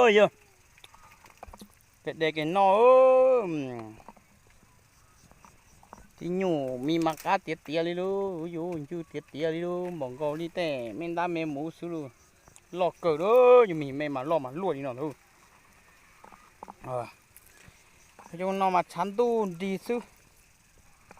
Yog, pem de kev no, tib nyuj mis mas qab tiav tiav li lub, yus ncw tiav tiav li lub, npaum nkaus li tej me ntab me muv xwb lub. Loj kawg lub, yus mis me mas loj mas luaj li no lub. Yus no mas tshav ntuj nrig xwb,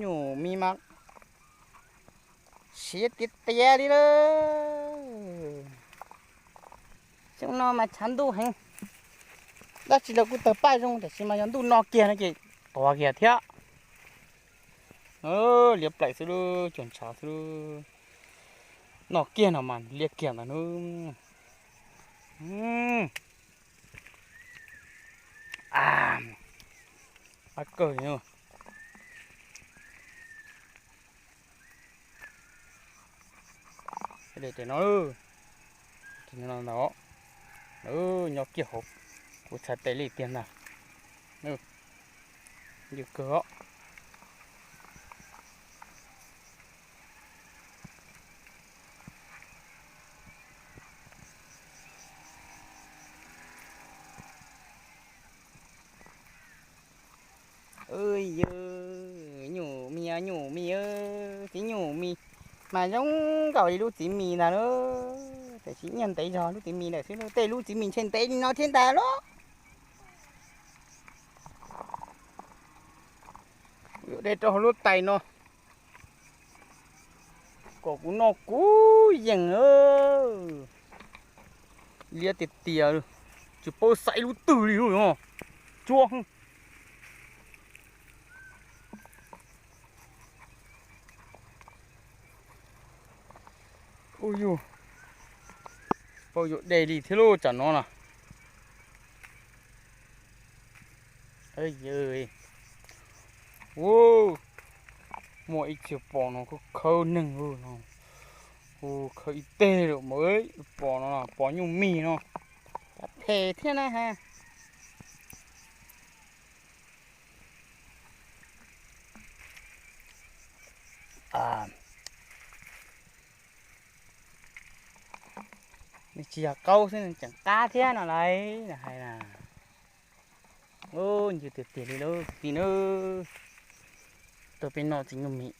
nyuj mis mas siav tiav tiav li lub. Xyoo no mas tshav ntuj heev, dab tsi los kuj tawg paj zoo, tiam sis mas yog ntuj no kiag no ces tuag kiag thiab. Liab plaim xwb lub, cuag ntshav xwb lub. No kiag no mas liab kiag ntawd lub. Qab kawg li. De tes no, tes no ntag, nyob kiag hauv kuv txhais tes li tiag ntag. Ncw kawg os. Yog nyuj mis, nyuj mis, txiv nyuj mis mas zoo nkaus li lub txiv mis ntag na. Tiam sis nyiaj ntev zog lub txiv mis lawm xwb, tej lub txiv mis ntshe ntev li no thiab ntag los. Yuav de rau hauv lub tais no kom kuv noj kuv yees. Liab tiag tiag, tsis paub xaiv lub twg li lub. Tsuab. Ua yus paub yuav de li thiab lub tsam no na. Muaj ib txhia pos no khawb khawb neeg no, hu khawb ib teg lawm mas, pos no pos nyuj mis no, phem thiab na ha. Nws tsis yog qaub xwb, nws tseem qab thiab no lauj, hais na. Ncw tiag tiag li lauj kwv tij na, tuaj peb noj txiv nyuj mis.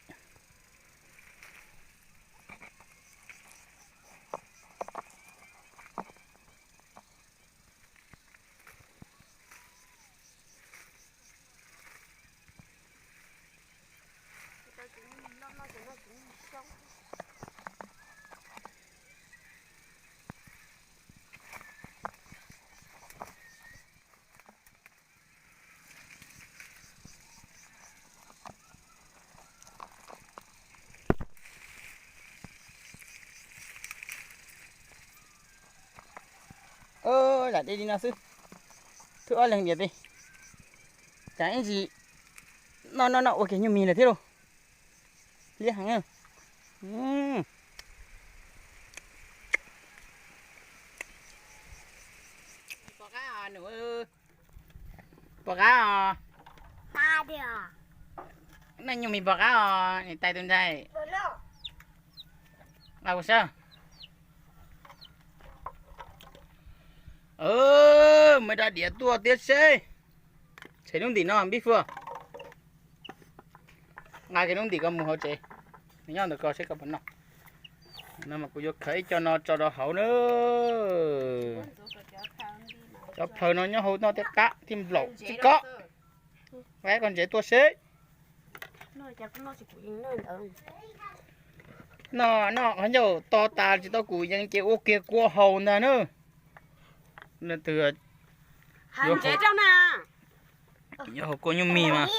Lam de li no xwb, thwb ob leeg diam peb, tsam ib ntsis noj noj noj ua kiag nyuj mis lawm thiab lauj. Liab heev. Pom qab os, noj nyuj mis pom qab os, niam tais tus ntxhais. Nqa kuv saib. Muaj ib rab diav tuaj thiab seb. Tshem lub ntim no npib fua. Nqa kiag lub ntim ko mus hauv tsev, nws nyob ntawm ko seb koj puas noj. No mas kuv yuav khaws ib co no tso rau hauv na. Cov plhaws no nyob hauv noj thiab qab thiab nplaum tsis kov. Nqa ib qho ntsev tuaj seb. Noj, noj qhov ncauj to tas tsis tau kuv yees ces ua kiag kua haus ntag na. Leej twg yuav haus kua nyuj mis mas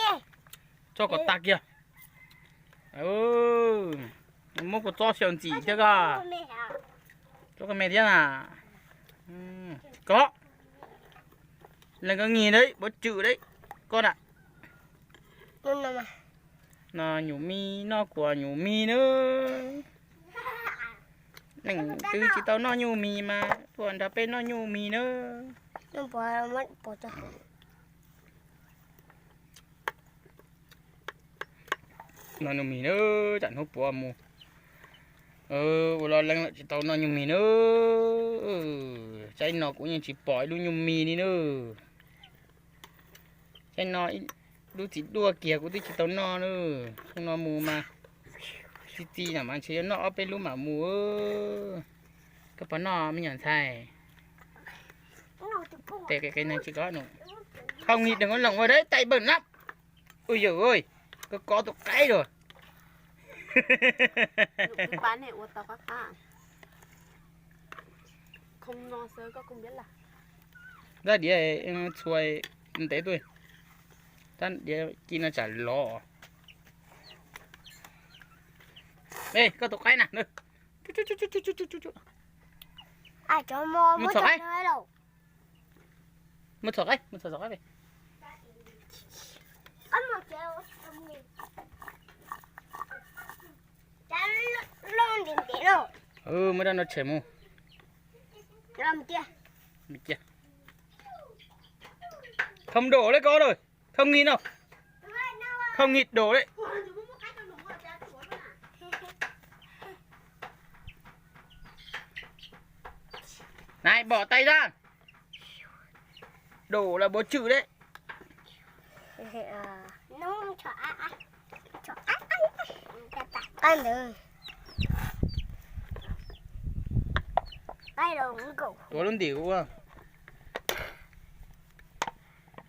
tso kom tag kiag. Muab kua txob xyaw ntxim thiab koj. Tso koj me thiab na. Kov. Leej koj ngi deb, puav tswm deb, koj na. No nyuj mis, noj kuv nyuj mis na. Neeg twg tsis tau noj nyuj mis mas tuaj nrog peb noj nyuj mis na. Noj nyuj mis na, tsam hnub puav mus ua loj leeb lawm tsis tau noj nyuj mis na. Saib no kuv yeej tsis pom ib lub nyuj mis li na. Saib no, lub txiv duaj kiag kuv twb tsis tau noj na. Hnub no mus mas txi txiv na mas ntshe yuav noj ob peb lub mam mus. Koj puas noj me nyuam ntxhais? Tes qe qe neeg tsis ko num. Khau ngis deeg ua loos ua deb tais npawm na. Ui yawm, koj kov tus qaib lawm. Tab diav txhua ntev tuaj, tab diav ci no tsam lov. Koj tus qaib na. Mus txhom qaib, mus txhom qaib, mus txhom qaib. Muab dab no tshem mus. Thom dam le ko lawm, thom ngis no, thom ngis dam le. Nais pom tais zaj, dam los puav tswm le. Tuav lub ntim ua,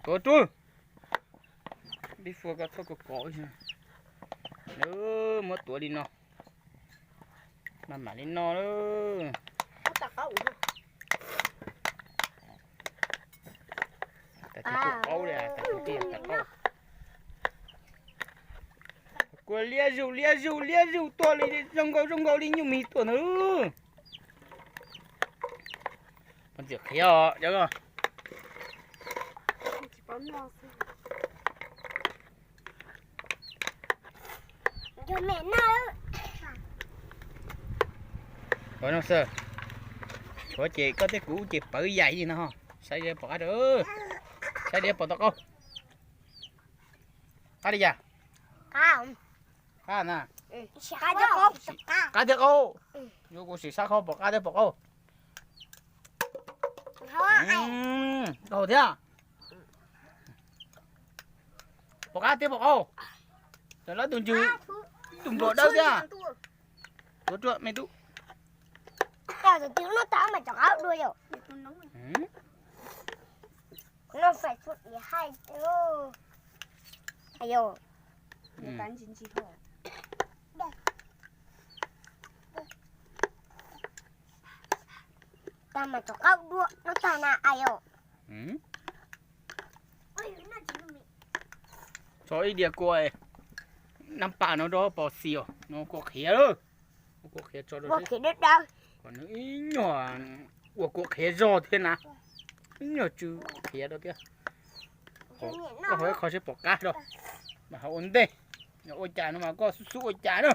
tuav rub. Dib fua koj txhob kov kov, muab tuav li no, mam mam li no. Kuv liab zuj liab zuj liab zuj tuaj li zoo nkaus zoo nkaus li nyuj mis tuaj ntag. Ntxim qhiav os. Ua no xwb, tshuav ces koj thiab kuv ces pawv yaim li no. Saib diav pom qab, saib diav pom tau qaub. Qab li cas? Qab na. Qab thiab qaub. Yuav kuv sim sab qhov pom qab thiab pom qaub. Tau thiab. Pom qab thiab pom qaub. Lawv tus ntsws, tus npluas dawb thiab. Tuav ruaj me tub. Tag mas rov qab dua no tag na, ayo. Tso ib diav kua nab pas no rau pov xis os, no kua qhiav lawm. Kua qhiav tso rau, kom nws ib nyuag ua kua qhiav zog thiab na, ib nyuag tsw qhiav rau thiab. Koj hau ib qho seb pom qab rau, mas hau ua ntej, ua cas no mas koj xub xub ua cas na.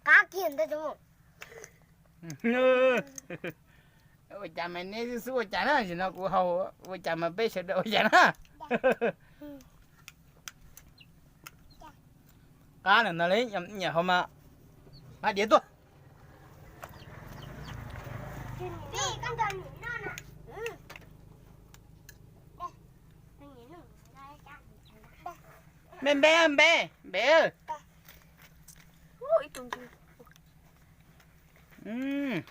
Qab kiag ntawd. Ua cas mas neb xub xub ua cas na, sim no kuv hau ua cas mas peb sawv daws ua cas na. Qab na no li, nyiam hau mas hab diav tuaj. Npe npe npe npe.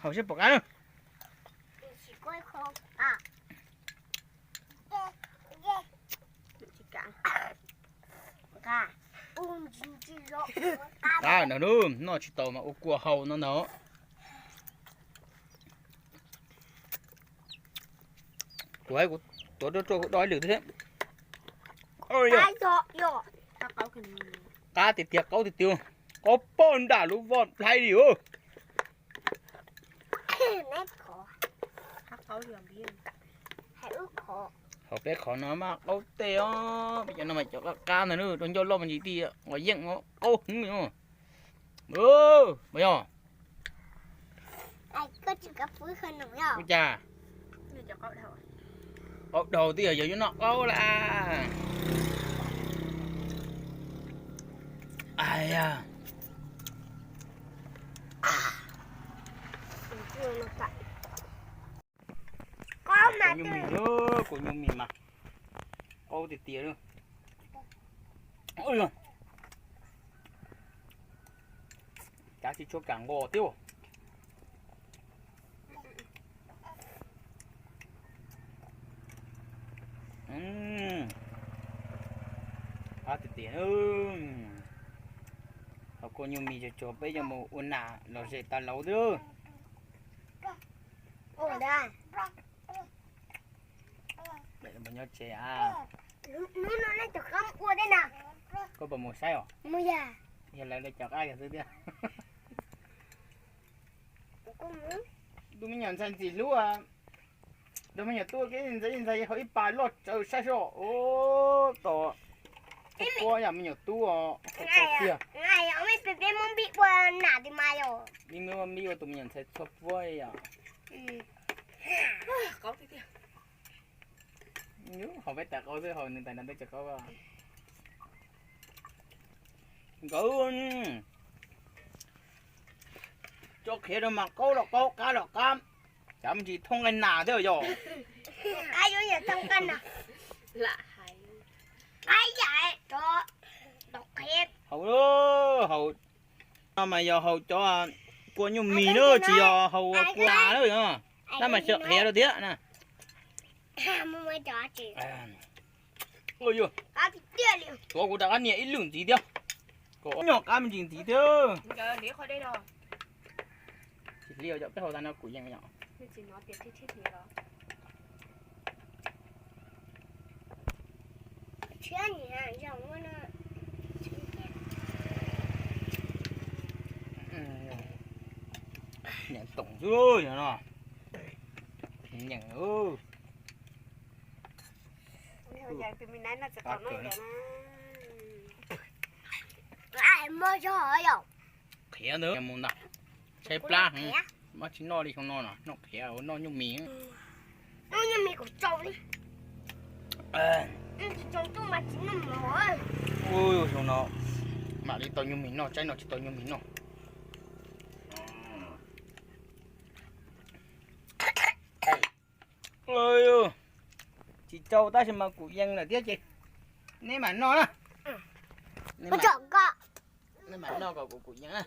Hau seb pom qab na. Qab no noj tsis tau mas ua kua hau no ntag. Kuv, kuv tuav ruaj ruaj kuv do ib lwm thiab. Qab tiag tiag, qaub tiag tiag, qaub poj nram lub voj plhaib li. Thaum peb qhov no mas qaub tej os, peb cov no mas cov qab qab ntag, rau ncauj loj me ntsis tiag, nqos yeej qaub heev os. Mas yog ua cas qaub dhau twb yog yuav noj qaub lawm. Kuv nyuj mis, kuv nyuj mis mas qaub tiag tiag. Cav tsis tshua kam nqos thiab. Qab tiag tiag. Ho kua nyuj mis tsuag tsuag peb yuav mus ua nas los zem tas lauv xwb. Nyob tsev a. Koj puas mus saib os? Yog lawv cov qab yog xwb thiab. Tus me nyuam ntxhais ntxim hlub, tus me nyuam tub kev ntxhais ntxhais ho ib pas loj tsawv saib soj, tom puab yam me nyuam tub os, tiag. Peb muab npib ua tus me nyuam ntxhais txhua puab yom. Ho peb tais qaub xwb, ho nws tais no peb tsis qaub. Nkawd tso qhiav rau mas qaub los qaub, qab los qab, cav me ntsis thoob nqaij nas thiab yom. Haus, haus no mas yog haus cov kua nyuj mis na, tsis yog haus kua nas na. Tab mas tso qhiav rau thiab na. Tuav kuv rov qab nias ib lwm ntxiv thiab. Kom nyom qab me ntsis ntxiv thiab. Tsis hliv, cov peb haus tas no kuv yeej yom. Nyeem toom xwb no. Nyeem. Qhiav ntawd mus ntag, tshaib plab, maj tsis noj li xyoo no, noj qhiav ua noj nyuj mis. Xyoo no mam li tau nyuj mis noj, tsaib no tsis tau nyuj mis noj. Tsis tsau tab sis mas kuv yees lawm thiab ces neb mam noj na. Neb mam noj kom kuv, kuv yees na.